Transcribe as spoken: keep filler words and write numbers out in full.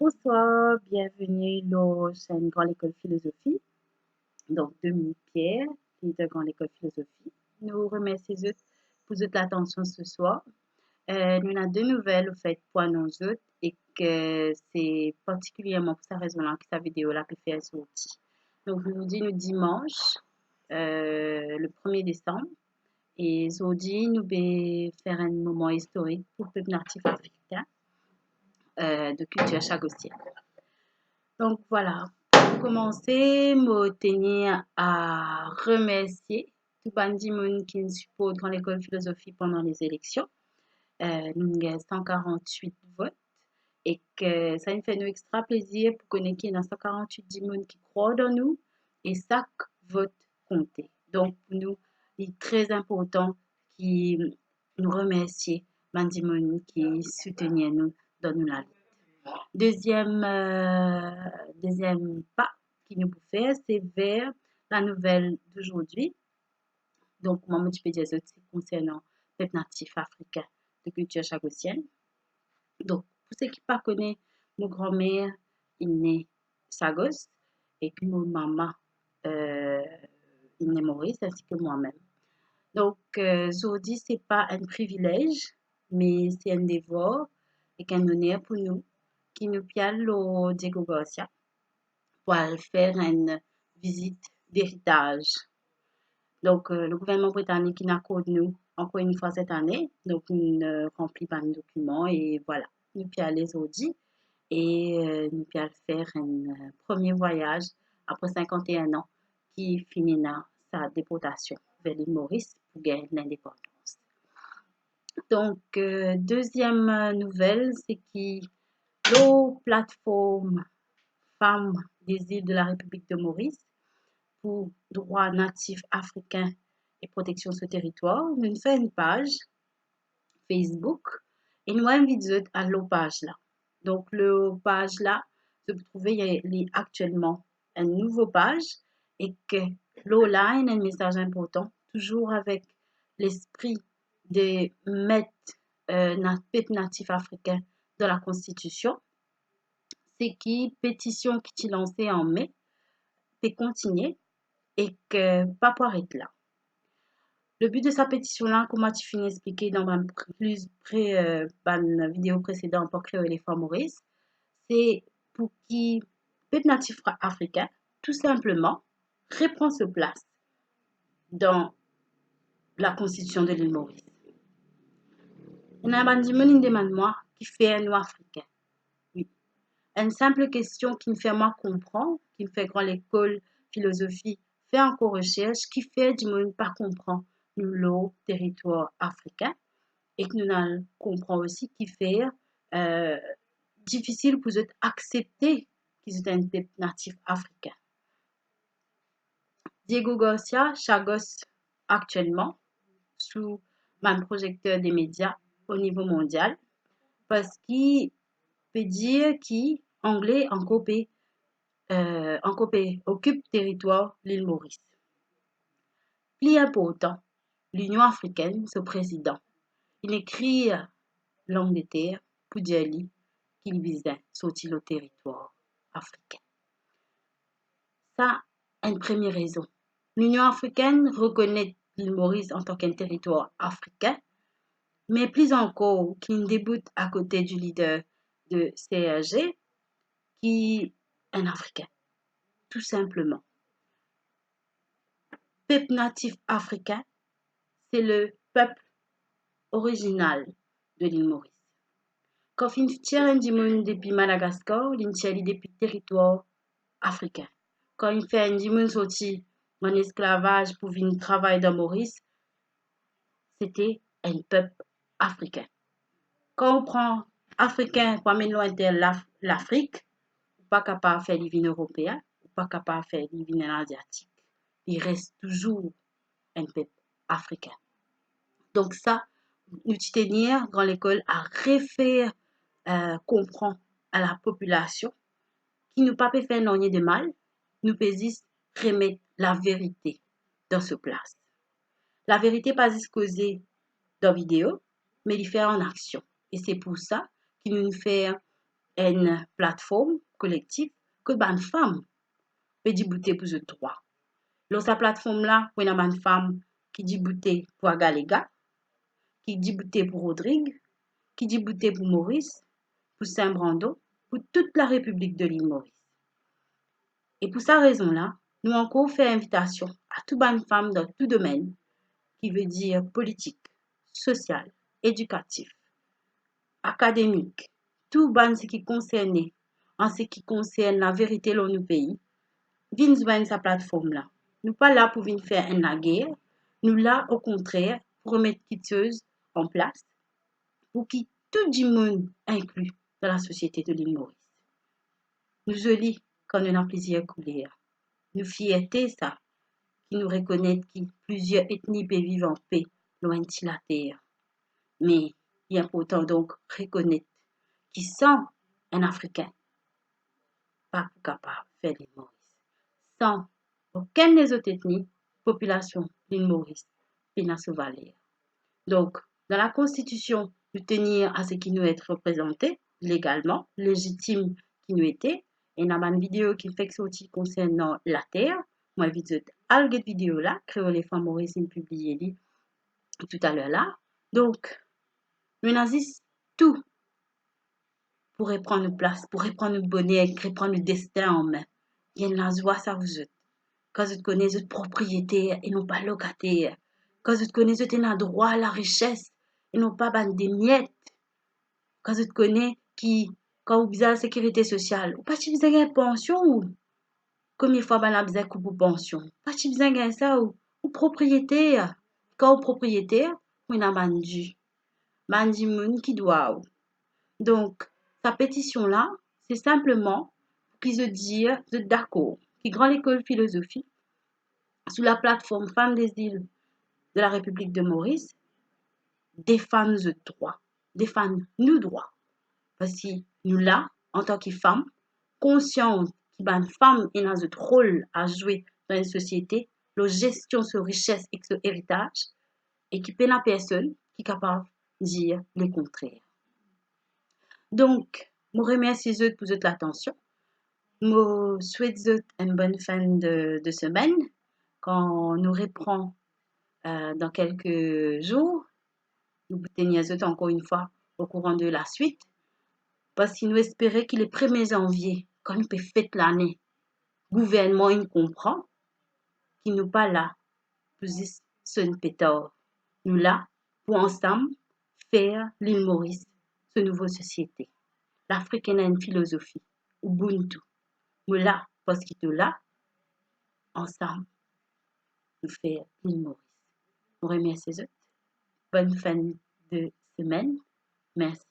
Bonswar, bienveni lor chaîne Gran Lekol Filozofi. Donk, Dominique Pierre, leader Gran Lekol Filozofi. Nou remersie zot pou zot latansion se swar. Eh, nou ena de nouvel, anfet, pou anons zot, e ki se partikilierman pou sa rezon la ki sa video la pe fer sorti. Donk, nou dir nou dimans, eh, le premier décembre, e zordi nou pe fer enn moman istorik pou pep natif afrikin, eh, de kiltir chagosienn. Donk, vwala, pou koumanse, mo tenir a remersie tou bann dimoun ki siport Gran Lekol Filozofi pandan lezileksion. Eh, nou gagn san karant-wit vot, e ki sa inn fer nou extra plezir pou kone ki ena san karant-wit dimoun ki krwar dan nou, e sak vot konte. Donk, pou nou, li tre inportan ki nou remersie bann dimoun ki soutenir nou dan nou lalit. Deziem, eh, deziem pa ki nou pou fer, se ver la nouvel d'aujourd'hui. Donk, kouma mo ti pe dir zot, se konsernan pep natif afrikin de kiltir chagosienn. Donk, pou seki pa kone, mo granmer, li ne Chagos, e ki mo mama, eh, li ne Moris, ainsi que moi-même. Donk, eh, zordi, se pa enn privilez, me se enn devwar ek enn oner pou nou, ki nou pe al lor Diego Garcia pou al fer enn vizit deritaz. Donk, eh, le gouvernman britanik inn akord nou ankor enn fwa set ane, donk nou, eh, ranpli bann dokiman e vwala, nou pe ale zordi e, eh, nou pe al fer enn, eh, premie vwayaz apre sinkant-e-enn an ki finn ena sa deportasion ver Lil Moris pou gagn lindepandans. Donk, eh, deziem, eh, nouvel, se ki lor platform Femmes des Îles de la République de Maurice pour droits natifs africains et protection de ce territoire, nou fer enn paz Facebook e nou invit zot al lor paz la. Donk, lor paz la, zot pou trouve li aktielman enn nouvo paz, e ki lor la ena enn mesaz inportan, touzour avek lespri de met, eh, na-, pep natif afrikin dan lakonstitision. Se ki petision ki ti lanse an me pe kontinie e ki pa pou aret la. Le but de sa petision la, kouma ti finn explike dan bann pli pre-, eh, bann video presedan par Kreyol F M Moris, se pou ki pep natif afrikin, tou sinpleman, repran so plas dan lakonstitision de Lil Moris. Ena bann dimoun inn demann mwa, kifer nou Afrikin? Wi. Enn sinp kestion ki fer mwa konpran, ki fer Gran Lekol Filozofi fer ankor resers, kifer dimoun pa konpran nou lor teritwar afrikin, e ki nou al konpran osi kifer, eh, difisil pou zot aksepte ki zot enn pep natif afrikin. Diego Garcia, Chagos aktielman sou bann prozekter de media o nivo mondial, parski pe dir ki Angle ankor pe, eh, ankor pe okip teritwar Lil Moris. Pli inportan, Linion Afrikin, so prezidan, inn ekrir Langleter pou dir li ki li bizin sorti lor teritwar afrikin. Sa enn premie rezon. Linion Afrikin rekonet Lil Moris antan ki enn teritwar afrikin, me pli ankor ki inn debout akote di lider de C R G, ki enn Afrikin, tou sinpleman. Pep natif afrikin, se le pep orizinal de Lil Moris. Kan finn tir enn dimoun depi Madagaskar, linn tir li depi teritwar afrikin. Kan inn fer enn dimoun sorti an esklavaz pou vinn travay dan Moris, sete enn pep afrikin. Kan ou pran Afrikin pou amenn lor inter Laf-, Lafrik, ou pa kapav fer li vinn Eropeen, ou pa kapav fer li vinn enn Aziatik. Li res touzour enn pep afrikin. Donk sa, nou ti tenir Gran Lekol a refer, eh, konpran a lapopilasion ki nou pa pe fer nanye de mal, nou pe zis remet laverite dan so plas. Laverite pa zis koze dan video, me li fer an aksion. E se pou sa ki nou fer enn platform kolektif kot bann fam pe diboute pou zot drwa. Lor sa platform la, pou ena bann fam ki diboute pou Agalega, ki diboute pou Rodrig, ki diboute pou Moris, pou Sin Brando, pou tout la Repiblik de Lil Moris. E pou sa rezon la, nou ankor fer invitasion a tou bann fam dan tou domenn, ki ve dir politik, sosial, edikatif, akademik, tou bann seki konserne an seki konsern laverite lor nou pei, vinn zwenn sa platform la. Nou pa la pou vinn fer enn lager, nou la, okontrer, pou remet kiksoz an plas, pou ki tou dimoun inkli dan lasosiete de Lil Moris. Nou zoli kan nou ena plizier kouler. Nou fierte sa, ki nou rekonet ki plizier etni pe viv anpe lor enn ti later. Me li inportan donk rekonet ki san enn Afrikin, pa pou kapav fer Lil Moris. San okenn lezot etni, popilasion Lil Moris pena so valer. Donk, dan lakonstitision, nou tenir a seki nou et reprezante legalman, lezitim ki nou ete. Ena bann video ki fek sorti konsernan later. Mo invit zot al get video la, Kreol F M Moris inn pibliye li toutaler la. Donk, nou ena zis tou pou repran nou plas, pou repran nou boner, repran nou destin an me. Li enn lazwa sa pou zot. Kan zot kone zot propriyeter e non pa lokater. Kan zot kone zot ena drwa larises e non pa bann demiet. Kan zot kone ki, kan ou bizin sekirite sosial, ou pa ti bizin gagn pansion ou. Komie fwa bann la bizin koup ou pansion? Pa ti bizin gagn sa ou, ou propriyeter. Kan ou propriyeter, ou ena bann di, bann dimoun ki dwa ou. Donk, sa petision la, se sinpleman pou ki zot dir zot dakor ki Gran Lekol Filozofi, sou laplatform Fam de Zil de la Repiblik de Moris, defann zot drwa, defann nou drwa. Parski nou la, antan ki fam, konsian ki bann fam ena zot rol a zwe dan enn sosiete, lor zestion so rises ek so eritaz, e ki pena personn ki kapav dir lekontrer. Donk, mo remersie zot pou zot latansion. Mo swet zot enn bonn fin de, de semenn. Kan nou repran, eh, dan kelke zour, nou pou tenir zot ankor enn fwa okouran de laswit. Parski nou espere ki le premie zanvie, kan nou pe fet lane, gouvernman inn konpran ki nou pa la pou zis sonn petar. Nou la pou ansam fer Lil Moris so nouvo sosiete. Lafrik ena enn filozofi, Ubuntu. Mo la parski to la, ansam nou fer Lil Moris. Mo remersie zot. Bonn fin de semenn. Mersi.